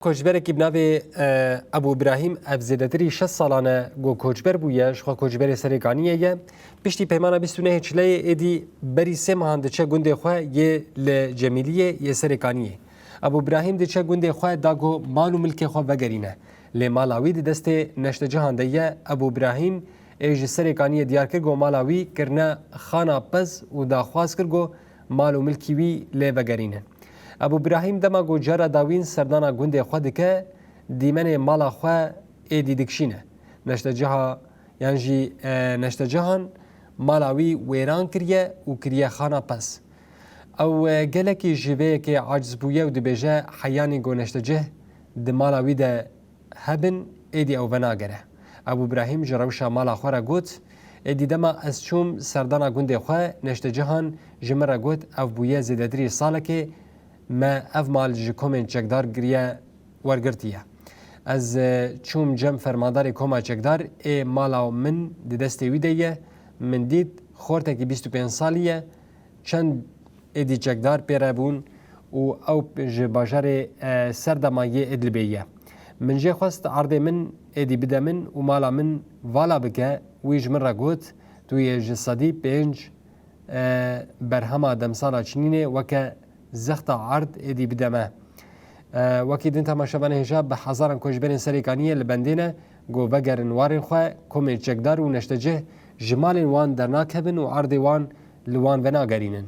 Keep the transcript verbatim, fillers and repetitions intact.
Koçberekî bi navê e, Ebû Îbrahîm, ev zêdetirî şeş salan e ku koçber bûye, ji xwe koçberê Serê Kaniyê ye. Piştî peymana bîst û nehê Çileyê êdî berî sê mehan diçe gundê xwe yê li Cemîliyê yê Serê Kaniyê. Ebû Îbrahîm diçe gundê xwe da ku mal û milkê xwe vegerîne. Lê mala wî di destê neştecihan de ye. Ebû Îbrahîm ê ji Serê Kaniyê diyar kir ku mala wî kirine xana pez û daxwaz kir ku mal û milkî wî lê vegerînin. Ebû Îbrahîm dema ku cara dawîn serdana gundê xwe dike, dîmenê mala xwe êdî dikişîne. Neşteciha yan jî e, neştecihan mala wî wêran kiriye û kiriye xana pez. Ew e, gelekî ji vê yekê aciz bûye û dibêje heyanî ku neştecih di mala wî de hebin, êdî ew venagere. Ebû Îbrahîm ji rewşa mala xwe re got, êdî dema ez çûm serdana gundê xwe, neştecihan ji min re got, ev bûye zêdetirî salekê me ev mal ji komên çekdar giriye wergirtiye. Ez e, çûm cem fermandarê koma çekdar, ê mala min di destê wî de ye, min dît xortekî bîst û pênc salî ye, çend êdî çekdar pê re bûn û ew ji bajarê e, Serdema yê Idlibê ye. Min jê xwest erdê min êdî bide min û mala min vala bike, wî ji min re got, tu yê ji sedî pênc e, berhema demsala çinînê weke zexta erd êdî bide me. E, wekî din temaşevanê hêja bi hezaran koçberên Serê Kaniyê li bendê ne, ku vegerin warên xwe, komên çekdar û neştecih ji malên wan dernakevin û erdê wan li wan venagerînin.